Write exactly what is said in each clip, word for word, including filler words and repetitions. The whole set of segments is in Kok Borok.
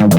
Hello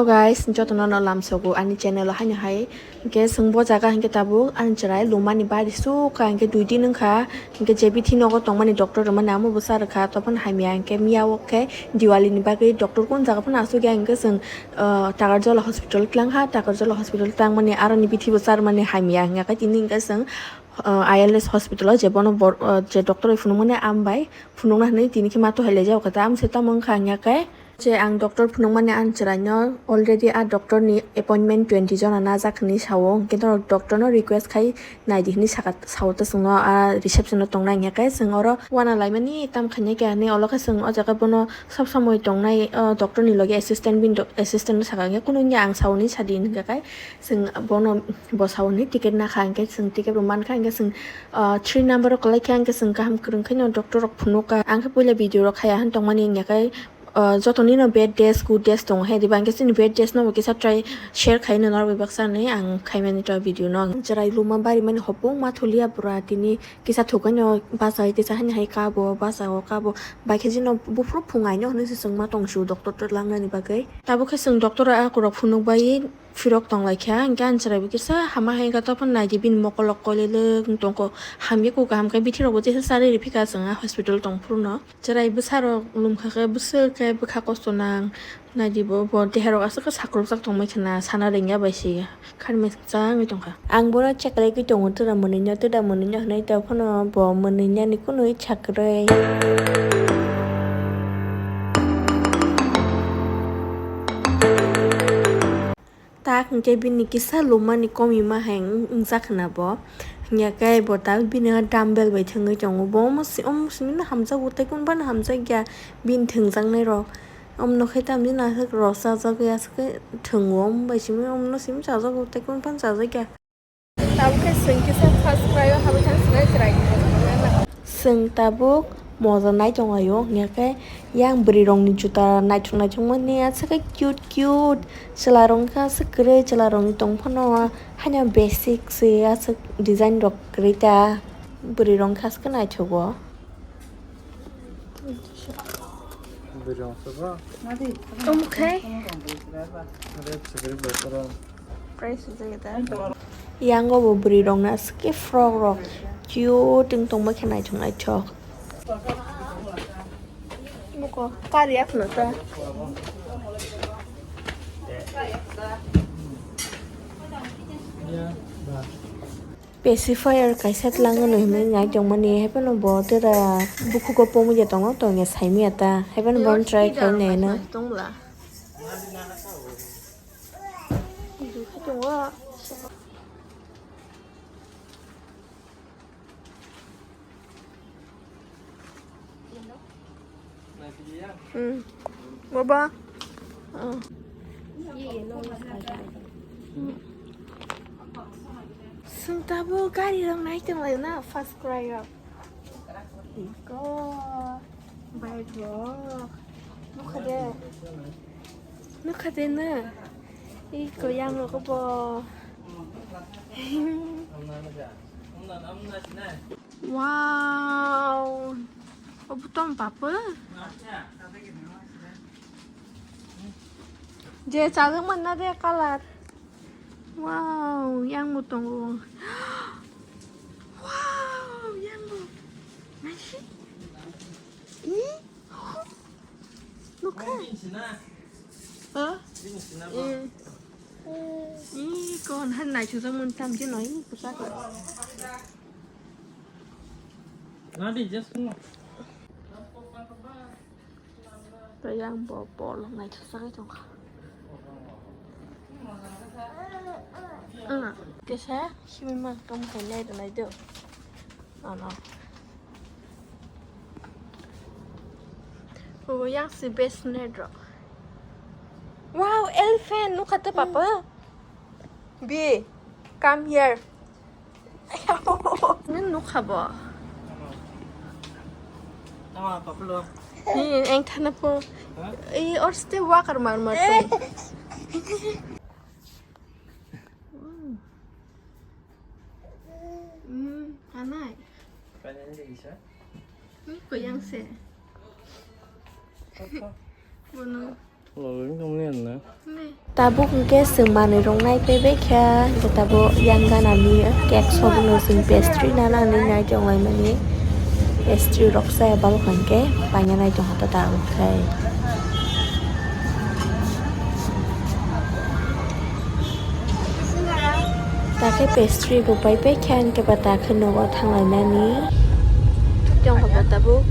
guys, jotono no lamsogo ani channel o haino hai. Hingke chwng bo jaga hingke tabuk ani chwrai lumani bari sukha, hingke dui din wngkha, hingke je bithi nogo tongmani doctor rwmani amo bwsa rwkha, tophano hamya hingke miya o khe Diwali ni bagwi doctor kun jaga phano asugya, hingke chwng, ah, Takarjala hospital tlang kha, Takarjala hospital tangmani aroni bithi bwsa rwmani hamya hingya khe tini hingke chwng, ah, I L S hospital o je bono bor-, ah, je doctor bai phunukmani am bai phunukna hinwi tini khe ma tohai laijak kha, tamo se tamo wngkha hingya khe. Je ang doctor phunukmani ang chwraino already a doctor ni appointment twenty jona najak hinwi sao, hwnkhe norok doctor no request khai naidi hinwi saka, sao ta chwngno a reception o tongnai hwnkhe chwng oro uana laimani tam khainai khe hinwi olo khe chwng o jaga bono sob somoi tongnai, o doctor ni logi assistant bini do-, assistant no saka hwnkhe kunu wngya ang sao hinwi sadi hwnkhe kai chwng bono bo sao hinwi ticket nakha hwnkhe chwng ticket bo mankha hwnkhe chwng, o, three number o kwlai khe hwnkhe chwng kaham kwrwng khe no doctor rok phunukha ang khe puila video rok khaya hwn tongmani wngya khe. O, joto nino bad days, good days tongo he, diba hingke chini bad days no bo kisa try share khai no norok bai baksa hinwi ang khaimani try video no. Ang chwrai luma bari mani hopung ma thulia pura tini kisa thukaino bachai kisa hani hai kabo, bachao kabo, bai khe jino buphuru phung aino hinwi se chwngma tongsu doctor to langnani bagwi. Tabuk khe chwng doctor o akurok phunuk bai phirok tonglaikha, hingke ang chwrai bo kisa hama hai wngkha, tophano naidi bini mokolok koileleng tongkho, hamya kuk kaham khe bithi rokbo jesa charwi rw phika chwng a hospital tongphuru no. Chwrai bwsarok lumkha khe bwswk khe bwkha kosto nang naidi bo, bo deharok aswk khe sakrupjak tongbai khna sana rwngya bai se kharmai changwi tongkha. Ang bono check laigwi tongo, twda mwnwino, twda mwnwino hwnwi, tophano bo mwnwinani kunui sakrwi. Tak hwnkhe bini kisa lumani komima hai wng-, wngjak khna bo. Hwnkhe bo tak bini dumbbell bai thwngwi tongo. Bo omo si-, omo simi no hamjago, tei kunu phano hamjakya. Bini thwngjaknai rok. Omo nokhe tamni naithok rok chajagwi aswk khe thwngo. Omo bai simi omo no simi chajago, tei kunu phano chajakya. Tabuk khe chwng kisa first cry o habwi thang sinai chwrai. Chwng tabuk moja nai tong laio, hwnkhe yang bwrwi rokni juta naithok naithok mani aswk khe cute cute. Chwla rok wngkha aswk kwrwi, chwla rokni tong phano haino basic se aswk design rok kwrwi ta. Bwrwi rok wngkha aswk khe naithogo. Bwrwi rok wngkha bo. Omo khe? Red se kwrwi bo. Price sujak ya ta? Yang o bo bwrwi rok na aswk khe frock rok cute wng tongma khe naithok naithok. Muko kari ya khwna ta. Pacifier kaisa tlang no hinwi nai tongmani, haiphano bo tera bukhugo pomwi ya tongo, tongya saimanya ta, haiphano bono try khai naino. Hmm. Baba. Oh. Hmm. Chwng tabuk gari rok nai tong lai na, first cry rok. Iko, bike rok. Nukha de. Nukha de na. Iko yang rok bo. Wow. Obo tong papa. Je chajak manna de color. Wow, yang bo tongo. Wow, yang bo. Nasi. Ih. Nukha. Ha? Ih. Ih, kon han nai chujak mun tam je noi, pusa ko. Nadi, just come on. Tei yang bo bol naithok sagwi tongkha. Ah, kisa simi ma kam khai nai rwnai do. Ano. Oh, yang si best net ro. Wow, elephant nukha to papa. Bi, come here. Nini nukha bo? Tama, papulo. Ni eng thana po. Ha? Ei, or ste walker mar mar to. Hmm, anai. Kanya ni bisa? Hmm, ko yang se. Bono. Tabuk hwnkhe chwng manwi rok nai paibai kha, hwnkhe tabuk yang ganani cake shop no chwng pastry nana hinwi nai tonglaimani. Pastry rok chaya bal hwnkhe paina nai tongkha ta tabuk khai. Takhe pastry bo pai pai kha, hwnkhe ba takhe nogo thanglainani. Tongkha ba tabuk.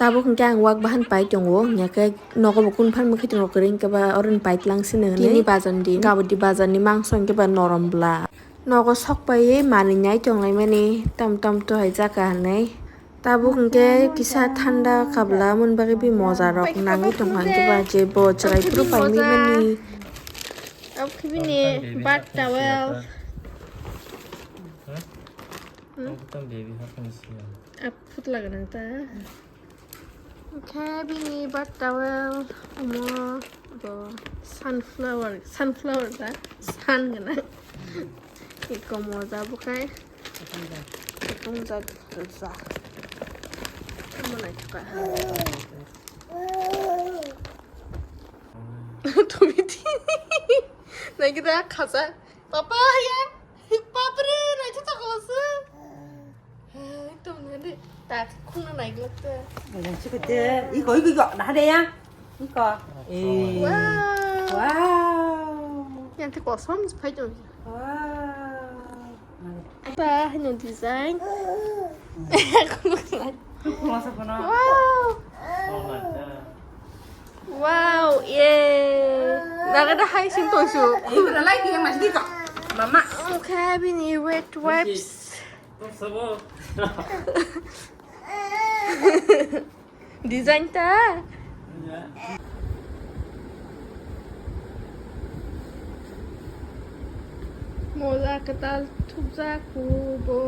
Tabuk hwnkhe ang wak bahan pai tongo, hwnkhe nogo bo kun phan mwkhwtwng rok kwrwi hwnkhe ba oro ni pai tlang sini hwnwi. Tini bazar ni din, kabudi bazar ni mangso hwnkhe ba norom bla. Nogo sok paiwi manwi nai tonglaimani, tam tam to hai jaka hwnwi. Tabuk hwnkhe kisa thanda kabla, moni bagwi bi moja rok nangwi tongkha, hwnkhe ba je bo chwrai phuru paimani. Abo khe bini bath towel. Hmm? Abo khe baby hapang siya. Ap phutla gwnang ta. Hwnkhe bini bath towel, omo bo sunflower, sunflower ta, sun gwnang. Eko moja bo khai. Tongja, tongja. Omo naithok kha. Tumi di. Naikhe da khacha. Papa, ya. Papre, naithotok kha se. Hai, tong nani. Ta khuna naiglak ta. Iko, iko, iko. Nah, ada ya. Iko. Eh. Wow. Wow. Yang te kosom phai tong. Wow. Apa hino design? Wow. Wow, yay. Naga da hai sing tong su. Mama. Okay, bini wet wipes. Design ta? Moja kwtal thupjak kubo.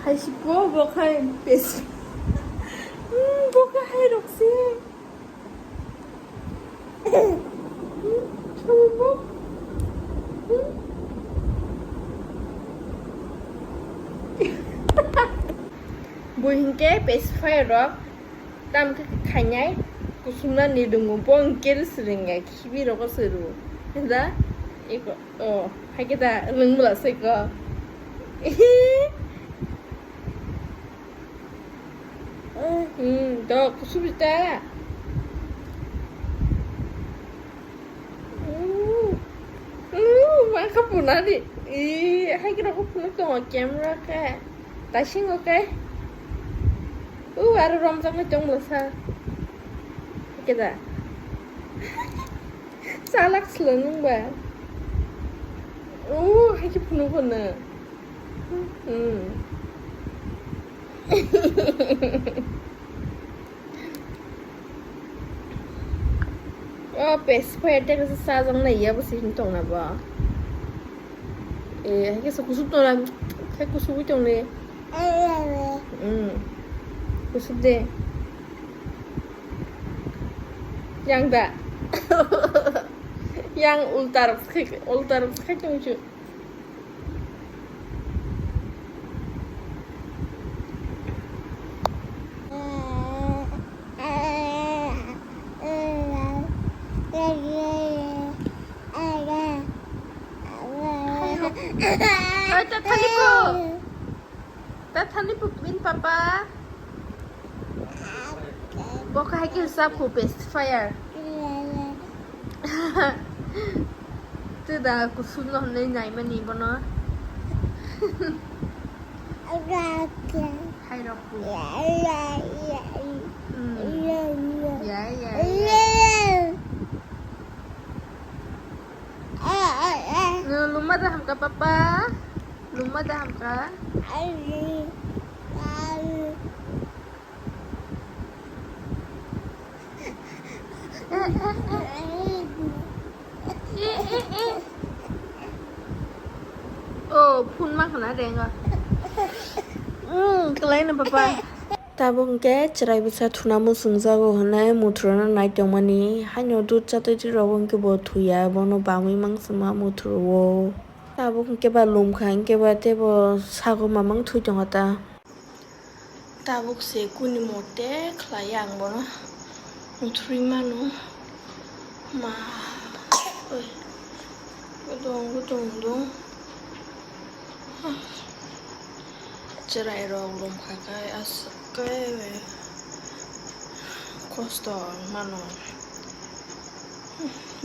Hai si bo bo khai pes. Hmm, bo khai hai rok si. Bo hinkhe pacifier rok tam khe khainai kusumna ni dungo bo hinkhe swrwng ya khibi rogo swrwng da eko o haikhe da rwng bwla se ko. Hmm, dok, kusubita. Hmm. Hmm, ma kha punani. Ih, hai kira ko punuk tongo camera khe. Tasing oke. Uh, aro romjak mai tong bwsa. Keda. Salak slo nung ba. Uh, hai khe punuk kono. Hmm. O pacifier te kasa sajak nai ya bo sini tong na bo. Eh, hai khe kusuk tong na, hai kusuk tong ni. Hmm. Kusuk de. Yang da. Yang ulta rok khai, ulta rok khai tong chu. Oi, ta thani po. Ta thani po, bin papa. Bo kahai khe sa phu pacifier. Twi da kusum no hwnwi naimani bono. Hai rok phu. Hmm. Ya, ya, ya. Lu-, luma da hamka papa. Luma da hamka. Oh, phone ma khna denga. Hmm, kelaina papa. Tabuk hwnkhe chwrai bwsa thuna muchungjago hwnwi muthuruna nai tongmani. Haino dudh chatwi twi rogo hwnkhe bo thuya, bono bangwi mangsima muthuru-o. Tabuk hwnkhe ba lumkha hwnkhe ba teibo sago mamang thwi tongo ta. Tabuk se kuni mote khlai ang bono muthurwi mano. Ma, oi, gudung gudung dung. Chwrai rok lum kha khe aswk khe kosto mano.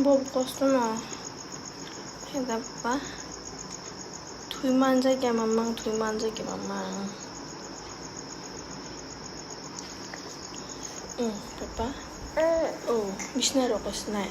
Bo kosto no khe da ba thwi manjak ya mamang, thwi manjak ya mamang. Hmm, papa. Oh, bisna rok sinai.